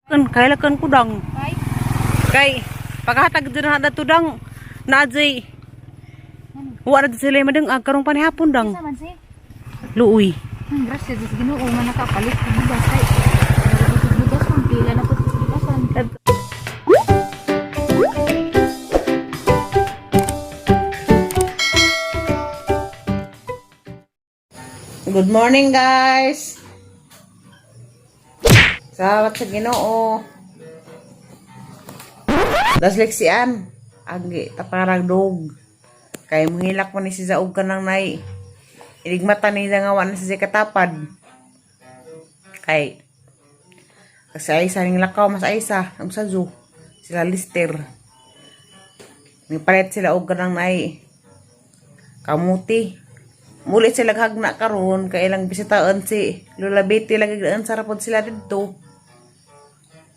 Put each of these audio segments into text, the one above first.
Kan kailakan ko dang. Kay paghatag din na tudang naajay. Wa na sila madang ag karong panihapon dang. Man si. Luoy. Gracias sa Ginoo nga nakapalit og bugas kay. Bugas kung pila na pud sa bugasan. Good morning, guys. Salamat sa Ginoo. Das leksian agi taparag dog. Kay muhilak mo ni si Zaog ka nang nay. Iligmata ni nga wa na si Zay katapad. Kay kasi ay sa ning lakaw mas ay sa ang sa zoo sila Lister. Nipalit sila og kanang nay kamuti. Muli sila hagna karon kay ilang bisitaan si Lola Betty lagi daan sa rapod sila didto.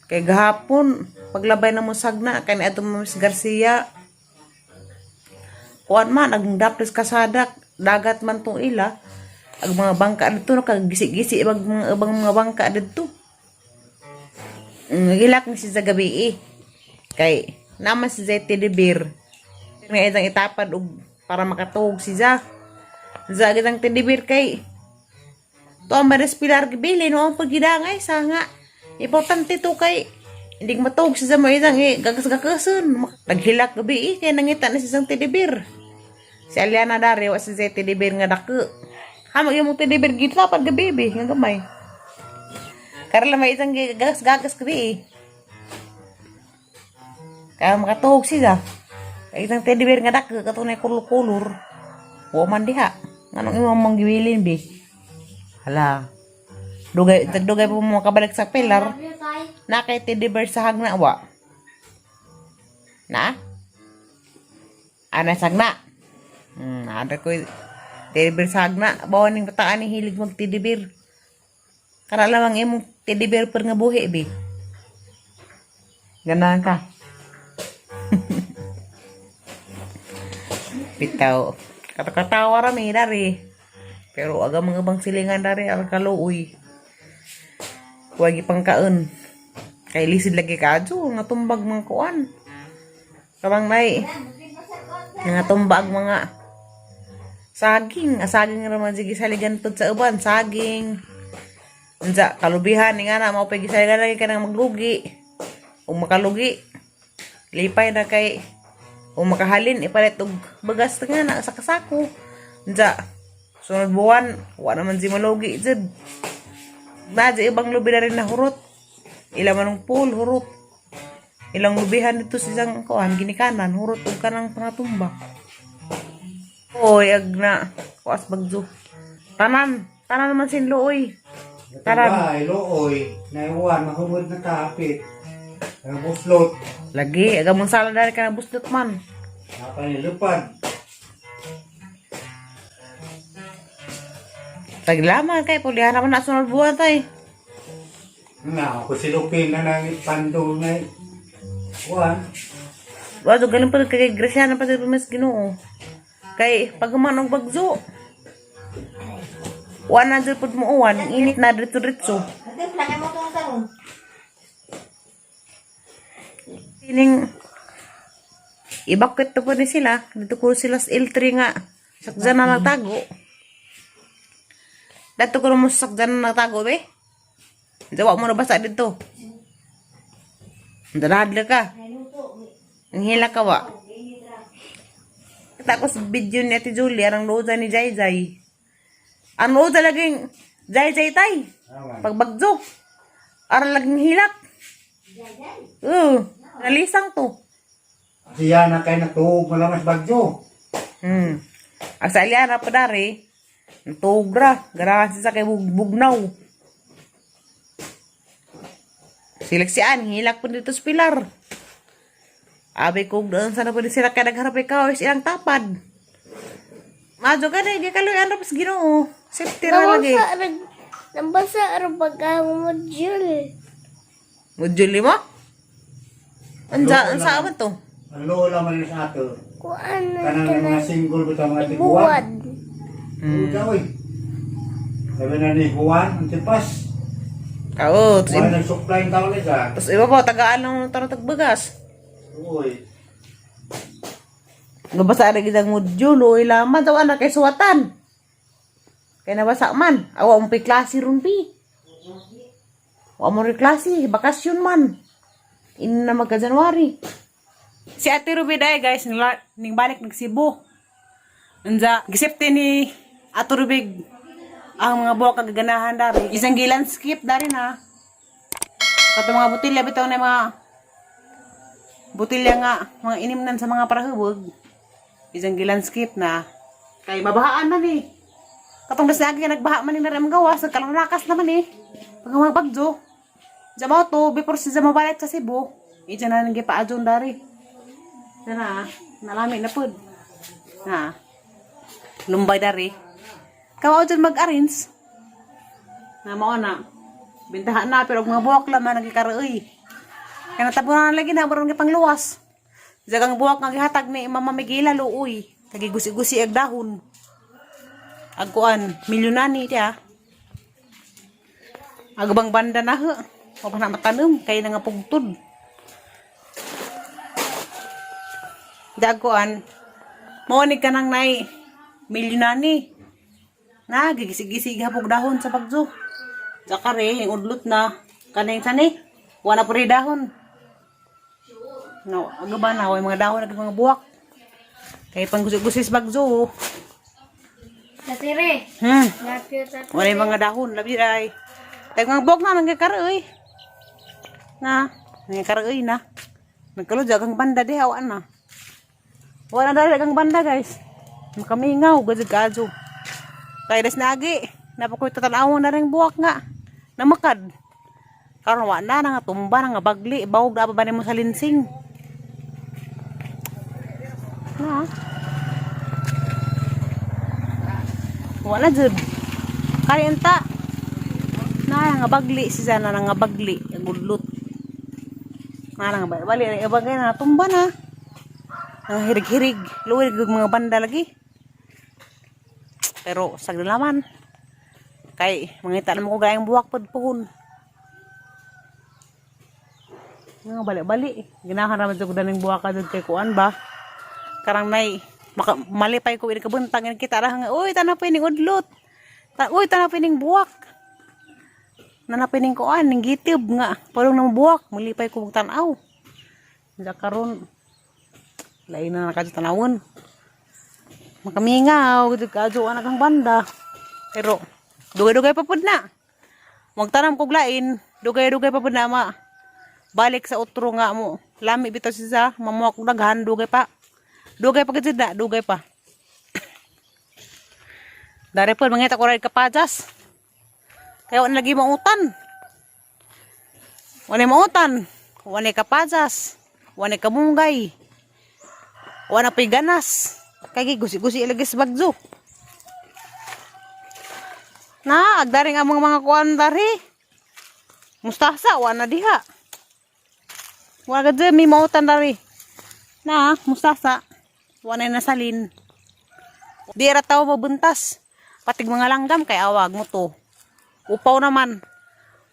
Kay gahapon paglabay na mo sagna kay niadto mo Miss Garcia. Kuan man ang daplis kasada dagat man tong ila ang mga bangka didto nakagisi-gisi ibang mga ibang mga bangka didto. Gilak ni si gabi eh. Kay naman si Zay Teddy Bear. Nga isang itapad og para makatuog si Za. Za gitang teddy bear kay to ang Maris Pilar gibili no ang pagidangay sa nga. Importante to kay hindi ko matuog si Za mo isang eh, gagas-gagasan. Naghilak gabi eh, kay nangita na si isang teddy bear. Si Aliana dari wa si Zay teddy bear nga dako. Hamag yung teddy bear gitapad gabi be, nga gamay. Karla may isang gagas-gagas gabi eh. Kaya makatuog siya. Kaya isang teddy bear nga dako katunay kulor-kulor. Wa man diha. Nganong imong manggiwilin bi? Hala. Dugay dugay po mo makabalik sa pilar. Na kay teddy bear sa hagna wa. Na? Ana sa hagna. Ada ko teddy bear sa hagna. Bawa ning bataan ni hilig mag teddy bear. Kara lamang imong teddy bear per nga buhi bi. Ganahan ka. Bitaw. Katakatawa rami dari. Pero aga mga bang silingan dari ang kaluoy. Wagi pangkaon. Kay lisid lagi kadyo nga tumbag mga kuan. Kabang nay. Nga tumbag mga saging. Saging raman sige saligan pud sa uban, saging. Unsa kalubihan ni nga na mao pay gisaligan lagi kanang maglugi. Ug makalugi. Lipay na kay o makahalin ipalit og bagas ta nga na sa kasako. Unsa sunod buwan wa naman si malugi jud. Na di ibang lubi na rin na hurot. Ila manong pool hurot. Ilang lubihan dito sa isang kuan ginikanan hurot og kanang pangatumba. Oy ag na kuas bagyo. Tanan, tanan naman sin looy. Taran. Ay, looy, naiwan, mahumod na kapit. Ang buslot, Lagi aga mong sala dari ka na buslot man. napanilupad. Taglaman kay pulihan naman na sunod buwan tay. Nga, ako silupin na nang pandong na kuan. Wa do galing pa kay Graciana pa sa mas Ginoo. Kay pag og bagzo. Wa na jud pud mo uwan, init na dritso-dritso. Sining ibakit to po ni sila, dito ko sila sa L3 nga. Sakjan na nagtago. Dato ko mo sakjan na nagtago be. Jawa mo na basa dito. Darad ka. Ang hila ka wa. Kita ko sa video ni Ate Julie, anong luta ni Jai Jai. Ang luta laging Jai Jai tay. Awan. Pagbagzo. Aral laging hilak. Oo. Nalisang to. Siya na kay natuog malamas bagyo. Ang sa Aliana pa dari, natugra. Garahan siya sa kay bugnaw. Silaksian, hilak po dito sa pilar. Abi ko doon sana po din sila kaya nagharap ikaw is ilang tapad. Madyo ka na, hindi ka luyan sa Ginoo. Safety ra lagi. Nabasa ra pagka module. Module mo? Ansa, ansa man to? Ang loola man sa ato. Kuan Kanang mga single ba mga buwad. tiguan. Uy. Sabi na ni Juan, ang tipas. Oo, tapos, Wala nag-supply ang tao nila. tapos iba pa, tagaan lang ng tarong tagbagas. Uy. Nabasa na gid ang module, oy laman daw anak kay suwatan. Kay nabasa man, awa mo pay klase ron pi. Wa mo rin klase, bakasyon man. In na magka January. Si Ate Ruby day guys, ning balik nag Cebu. Unja, gisipte ni Ate Ruby ang mga buwak kagaganahan dari. Isang gilandscape dari na. Kato mga botilya bitaw na mga botilya nga mga inimnan sa mga parahubog. Isang gilandscape na kay mabahaan man eh. Katong das lagi nagbaha man ni naram gawas, nagkalanglakas naman eh. Pag mga bagyo. Diyan to, before si mabalit sa Cebu, iyan na nang gipaadyon dari. Sana, nalami na pud. Na. Lumbay dari. Kawaw dyan mag-arrange. Na mao na. Bintahan na pero og mga buwak laman nagikaroy. Kaya natabunan na lagi na barang pangluwas. Zagang buwak nga gihatag ni Mama Miguela luoy. Kagi gusi-gusi ag dahon. Ag kuan, milyonani tiya. Ag bang banda na ho. Wa pa na matanom kay nga pugtod. Dagkuan. Mao ni kanang nay milyonani. Na gigisi-gisi hapog dahon sa bagyo. Zakare, yung udlot na kaning sani. Wala pa rin dahon. No, aga ba na way mga dahon ag mga buwak. Kay panggusi-gusi sa bagyo. Oh. Natire. Natire. Wala yung mga dahon, labi ay. Tay mga buwak na nangyakaroy. Na, nangyakaroy na. Nagkalod kang banda diha wa na. Wala na dali kang banda guys. Makamingaw gud kadyo. Kay das nagi, napakoy tatanawon na ring buwak nga. Namakad. Karon wa na nga tumba na nga bagli, bawog na pa ba nimo sa linsing. Na. Wala jud. Kaya enta. Na nga bagli si Zana na nga bagli, ang gudlot. Na nga bali bali bagay na tumba na. Ang hirig-hirig, luwig mga banda lagi. Pero sagdo naman. Kay mangita naman ko gayang buwak pud puhon. Nga bali-bali. Ginahan naman jud ko daning buwak ka jud kay kuan ba. Karang nay maka, malipay ko ini kabuntang ini kita ra nga uy tanaw pa ining udlot. Ta, uy tanaw pa ining buwak. Nanapin ning kuan ning gitib nga palong nang buwak malipay ko tan-aw. Sa karon lain na nakadyo tanawon. Makamingaw gud kadyo anak ang banda. Pero dugay-dugay pa pud na. Magtanam kog lain, dugay-dugay pa pud na ma. Balik sa utro nga mo. Lami bitaw siya, mamuha kog daghan, dugay pa. Dugay pa gid na, dugay pa. Dari po, mangita ko rin kapajas. Kaya wala lagi mautan. Wala mautan. Wala kapajas. Wala kamunggay. Wala pa'y ganas. Kaya gusi-gusi ilagay sa bagyo. Na, agdaring among mga kuan dari. Mustasa, wala diha. Wala ka dyan, may mautan dari. Na, mustasa. Wala na nasalin. Di ra tao mabuntas. Patig mga langgam kay awag mo to. Upaw naman.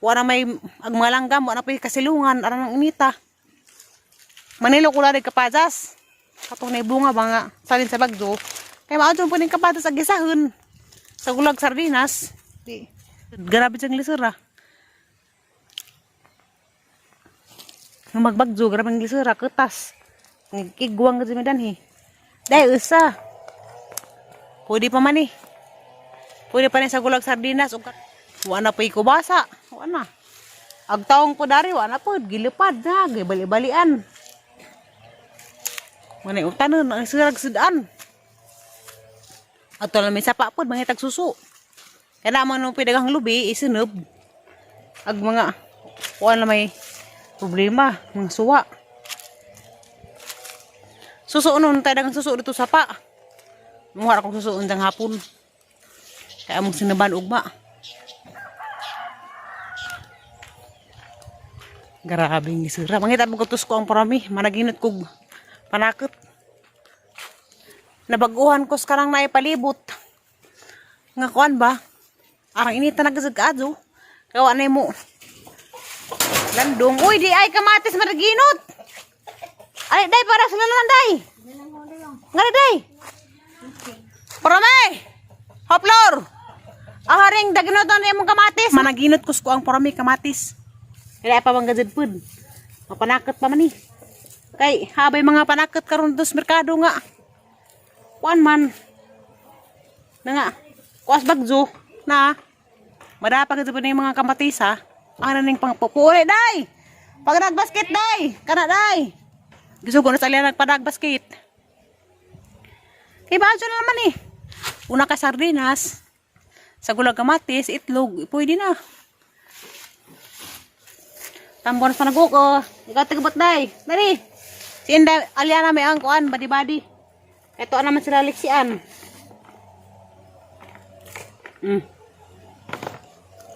Wala may ag mga langgam, wala pa kasilungan, aran ang inita. Manilo ko lang kapajas. Katong na bunga ba nga salin sa bagyo. Kay maadyo po ning kapajas ag gisahon. Sa gulag sardinas. Di. Grabe siyang lisura. Nung magbagyo, grabe ang lisura, kutas. Kigwang ka dyan eh. Dahil usa. Pwede pa man eh. Pwede pa rin sa gulag sardinas. Ug wala pa ikubasa. Wala. Ag taong po dari, wala po. Gilipad na. Gibali-balian. Wala yung utanon. Ang sirag sudan. Ato lang may sapa po. Mga tagsuso. Kaya naman nung pinagang lubi, isunob. Ag mga, wala may problema. Mga suwa. Suso nun, tayo dagang suso dito sapa. Muha akong susuon dang hapon. Kaya mong sinaban ugma. Grabe ng isura. Mangita mo ko ang parami. Managinot kog panakot. Nabaguhan ko sa karang naipalibot. Nga kuan ba? Arang inita nagkasag-adyo. Kaya wa na mo. Landong. Uy, di ay kamatis maraginot. Ay, day para sa lalan day. Nga day. Porame. Hoplor. Aharing daginot na imong kamatis. Managinot kusko ang porame kamatis. Kaya pa bang gazed pud. Mapanakot pa man ni. Kay habay mga panakot karon dos merkado nga. Kuan man. Na nga. Kuas bagzo na. Madapag ito pa na yung mga kamatis ha. Ano ning pangpupuli day. Pag nagbasket day. Kana day. Gusto ko na sa alien nagpadagbasket. Kay bajo na naman eh. Una ka sardinas. Sa gulag kamatis, itlog, pwede na. Tambon sa panaguko. Ikaw tagbot day. Dali. Si Inda, Aliana may ang kuan, badi-badi. Ito naman sila liksian.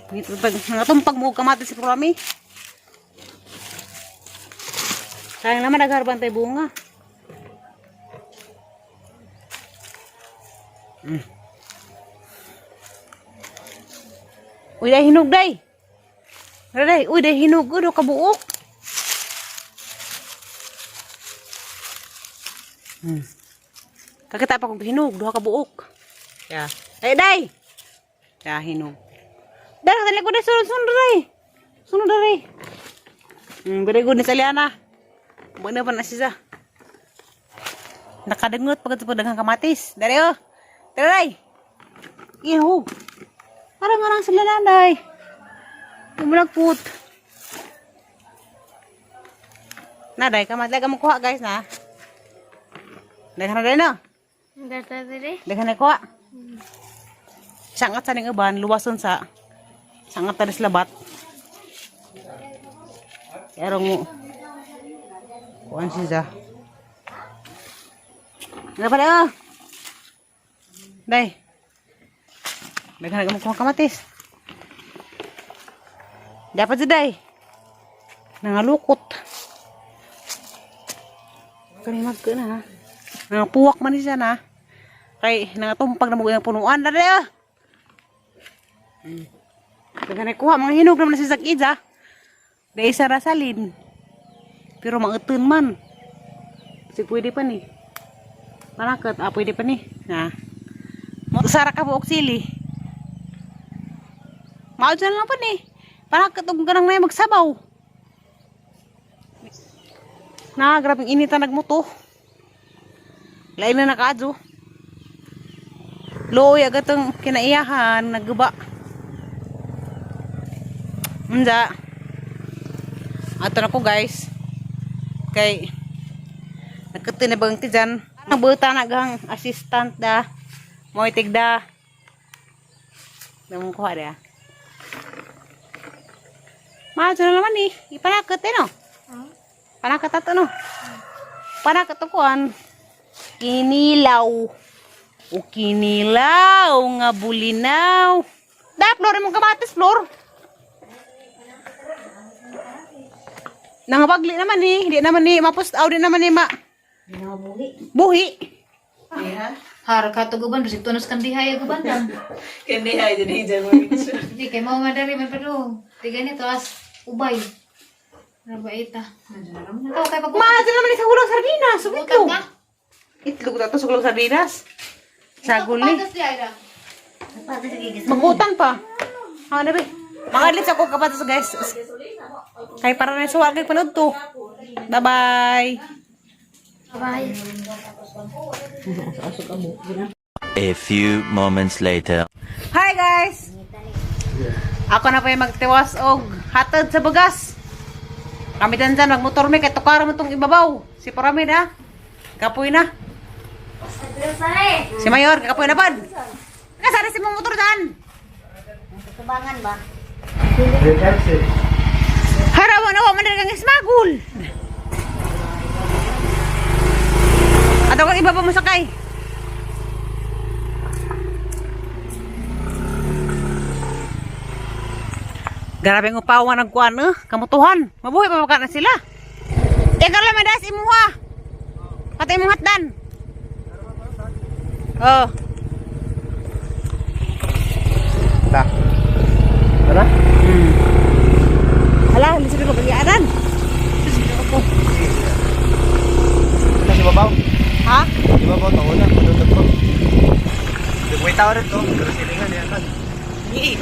Nga tumpag mo kamatis si Prami. Sayang naman nagharban tayo bunga. Uy, day hinog day. Day, uy, day hinog. Uy, do kabuok. Kakita pa kong hinog, duha ka buok. Ya. Day, day. Ya, hinog. Day, dali ko day, sunod, sunod, day. Sunod, day. Very good ni Saliana. Buwan pa na siya. Nakadangot pagkat sa daghang kamatis. Dali oh. Dali, day. Iho. Parang nga lang sila nanay. Umalagput. Na, day, kamat. Day, kamu kuha, guys, na. Daghan na, day, no? Data dire. Daghan na kuha. Sangat sa ning uban, luwason sa sangat ta sa labat. Pero mo kuan siya. Ano pa oh? Day. Daghan na kuha kamatis. Dapat sa day. Nangalukot. Kani magka na ha. Nangapuwak man siya na. Kay nangatumpag na mo ang punuan. Dali ah. Daghan na kuha mga hinog naman na si Zakida. Dahil sa rasalin. Pero mautun man. Kasi pwede pa ni. Manakat, ah, pwede pa ni. Ha. Sara ka buok sili. Maudyan lang pa ni. Panakat og ganang na magsabaw. Na, grabing inita nagmuto. Lain na nakaadyo. Luoy agad tong kinaiyahan, nagguba. Unja. Ato na ko guys. Kay nagkati na bang ti dyan. Nabuta na gang assistant da. Moy tigda. Namong kuha da. Maadyo na naman eh. Ipanakot eh no. Panakot ato no. Panakot to kuan. Kinilaw. O kinilaw nga bulinaw. Da, Flor, imong kamatis, Flor. Nangabagli naman eh. Hindi naman eh. Mapos, aw, di naman eh, ma. Buhi. Har ka to guban bisig tunos kan dihay guban dan. Kandi hay, dyan dyan mo. Di kay mao nga diri man pero di ganito as ubay. Rabaita. Ikaw kay pag Maadyo naman eh sa gulang sardinas. Ug Utang itlog. ka. Itlog na to sa gulang sardinas. Sa guli. Patas di ay ra. Magutang pa. Ha, na ba? Makadlit ako kapatas guys. Kay para na suwag kay panood to. Bye-bye. Bye. A few moments later. Hi guys! Ako na pa yung magtiwas og hatad sa bagas. Kami dan dyan, magmotor mi, kay tukar mo tong ibabaw. Si Parami na. Kapoy na. Si Mayor, kapoy na pad. Kasari si mong motor dyan. Tubangan ba? Harawan na, man kang ismagul. Ato kang ibaba mo sakay. Grabe ng upawan ang kuan eh, kamutuhan. Mabuhay pa ba ka na sila? Ikaw lang madas imuha. Patay mong hatdan. Oh. Ta. Tara. Hala, lisod ko pagyaanan. Sus, ko. Sa babaw. Ha? Di ba ba taon na padudot ko. Wait tao rin to, pero silingan yan man. Ni.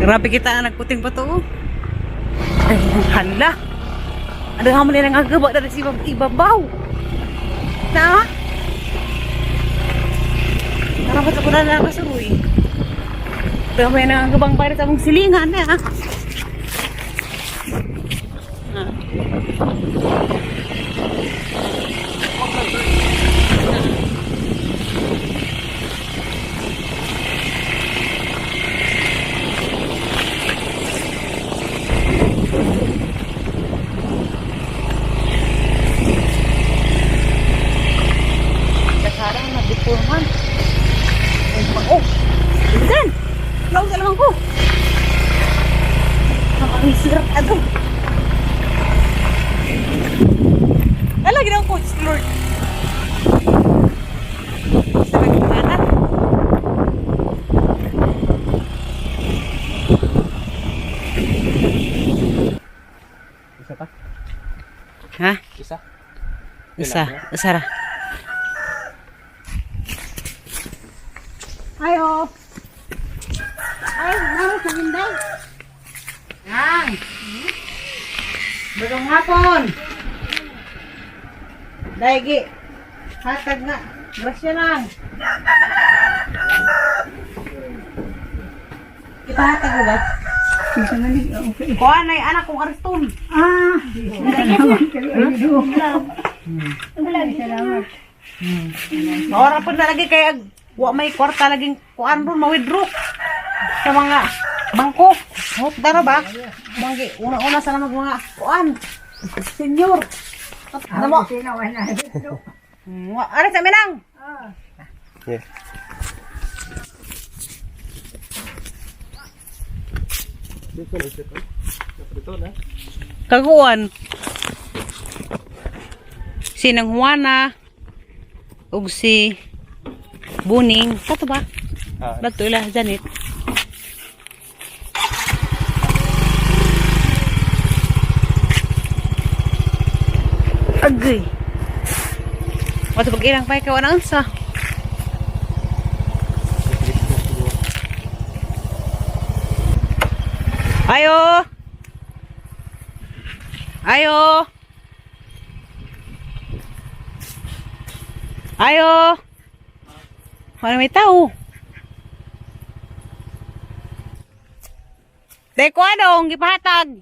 Grabe kita nagputing pa to. Ay, hala. Ano nga nila nga gaba na si ibabaw. Na? Narapat ako na lang kasuroy. Ito may nangagabang para sa among silingan na. Ah. Kasarang nagdiporman. Ay, oh! Minsan! Law sa lamang ko! Ang sirap ato. Ala, ginawa ko, Diyos Lord. Sa nagkanan. Isa pa? Ha? Isa. Isa. Isa ra. Ayo. Ay, naro sa hinday. Ang. Bagong hapon. Daigi. Hatag na. Grasya lang. Ipahatag mo ba? Kuha na yung anak kong ariston. Maura po na lagi kay ag wa may kwarta laging kuan ron ma-withdraw sa mga bangko. Hop daro ba? Manggi una-una sa mag mga kuan. Senyor. Ano mo? Wa ara sa minang. Yeah. Kaguan. Si Nang Juana ug si Buning. Kato ba? Ah. Bato ila Janet. Agay. Wato pag ilang pa ikaw ang unsa. Ayo. Ayo. Ayo. Wala may tao. Dahil ko anong gipahatag.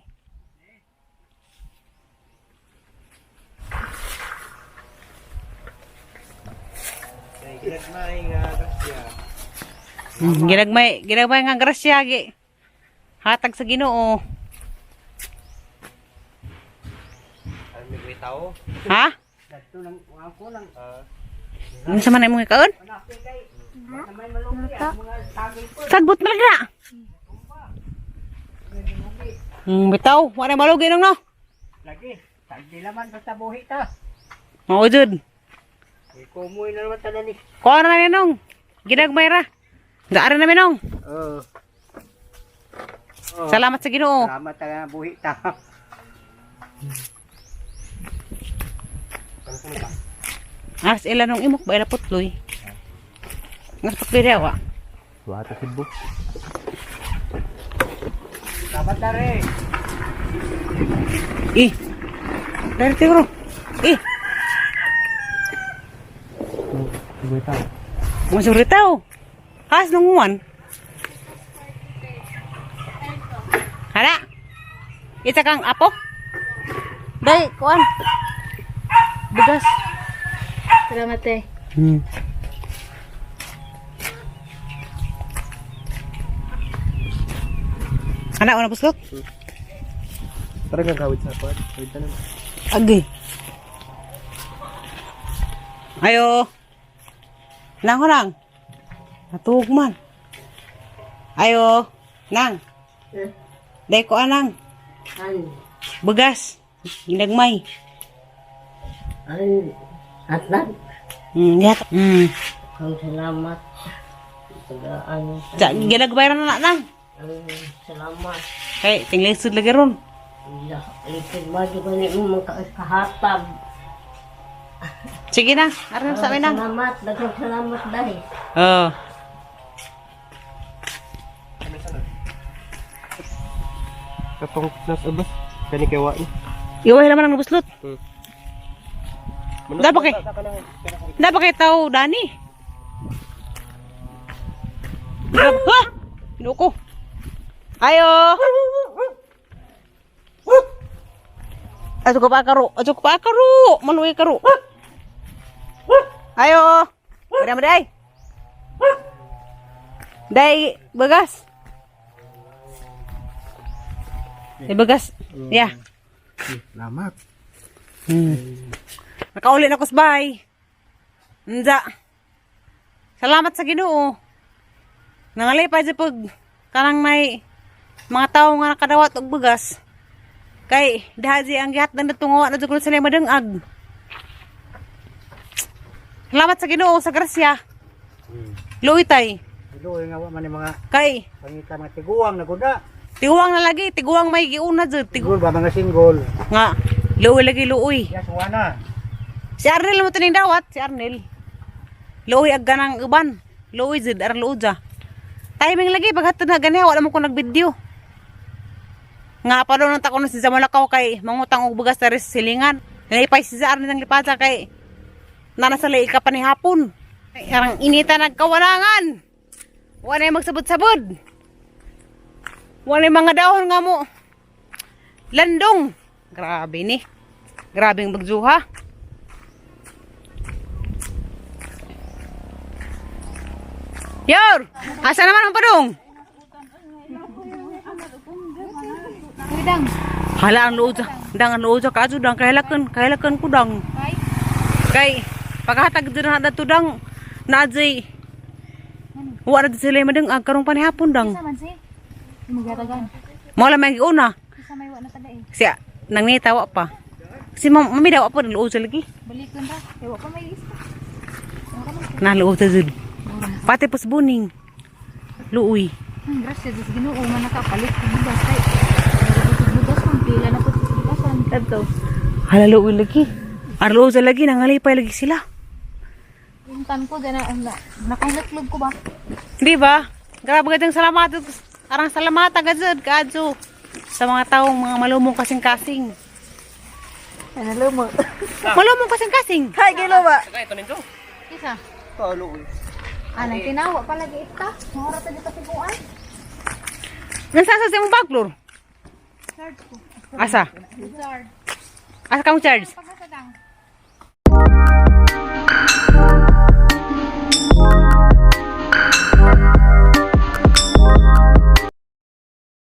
Ginagmay nga grasya. Ginagmay, ginagmay nga grasya gi. Hatag sa Ginoo. Ano may tao? Ha? Unsa man imong ikaon? Sagbot man na. Bitaw, wala malugi nang no. Lagi, tagdi laman sa buhi ta. Mao jud. Ikumoy na naman tanan ni. Kuha na namin nong. Ginagmay ra. Gaara na nong. Oo. Salamat sa Ginoo. Salamat ta buhi ta. Aras ila nung imok ba ila putloy. Ngas putloy rewa. Wata Cebu. Salamat na rin. Eh. Dari tigro. Eh, May tao. mo suritaw. Has nung uwan. Hala. Isa kang apo. Dai, kuan. Bigas. Salamat eh. Anak, wala puslot? Tara nga gawid sa kwan. Wait na naman. Agay. Ayo. Nang nang. Natuog man. Ayo. Nang. Day ko anang. Bugas. Ginagmay. Ay, atlan. Yato. Ang salamat. Tagaan. Sa ginagmay ra na nang. Ang salamat. Kay tinglisod lagi ron. Ikit ba di ko ni mo kahatag. Sige na, aron sa amin nang. Salamat, daghang salamat dahil. Oo. Katong nas abas. Kani kay wa ni. Iway naman ang buslot. Dapat kay Dapat kay tao Dani. Ha! Inuko. Ayo. Ato ka pa karo, ato ka pa karo, maluwi karo. Ayo. Madam day. Day, bagas. Day bagas. Yeah. Salamat. Nakauli na ko sa bahay. Nza. Salamat sa Ginoo. Nangalay pa sa pag kanang may mga tao nga nakadawat og bugas. Kay dahaji ang gihatdan na tungo na jud sila madangag. Salamat sa Ginoo sa grasya. Luoy tay. Ilo nga wa man ni mga Kay pangita mga tiguang na guda. tiguang na lagi, tiguang may giuna jud, tigu Tigol ba mga single? nga luoy lagi luoy. Yes, wana. Si Arnel mo tining dawat, si Arnel. Luoy ag ganang uban. Luoy jud aran luoy ja. Timing lagi paghatod na ganiha wala mo ko nagvideo. Nga pa doon ang takon si Zamalakaw kay mangutang og bugas sa silingan. Naipay si Arnel ng lipata kay nana sa lahi ka pa ni hapon. Ay, arang inita nagkawalangan. Wala na magsabod-sabod. Wala na mga dahon nga mo. Landong. Grabe ni. Grabe ang bagzuha. Yor! Asa naman ang padong? Uy, dang. Hala ang luod. Dang ang luod sa kadyo dang kahilakan, kahilakan ko dang. Kay. Kay paghatag dyan na dato dang naajay. Wa na sila madang ag karong panihapon dang. Isa man si. Magatagan. Mo lang may giuna. Isa may wa na tada eh. Siya nang nitawa pa. Si mami daw pa luod sa lagi. Balikon ra. Kay wa pa may isa. Na luod sa jud. Pati pos buning. Luoy. Grasya sa Ginoo man nakapalit og bugas kay. Bugas kung pila na pud sa bugasan. Tadto. Hala luoy lagi. Ar luod sa lagi nangalipay lagi sila. Yung tan ko gana ang nakahilaklog ko ba? Di ba? Grabe gadang salamat. Arang salamat agad kadyo sa mga taong mga malumong kasing-kasing. Ano lumo? Malumong kasing-kasing. Hay, gilo ba? Isa. Anang tinawa pala gi ita. Mora ta dito tiguan. Nasa sa mong baglor? Charge ko. Asa? Charge. Asa ka mo charge?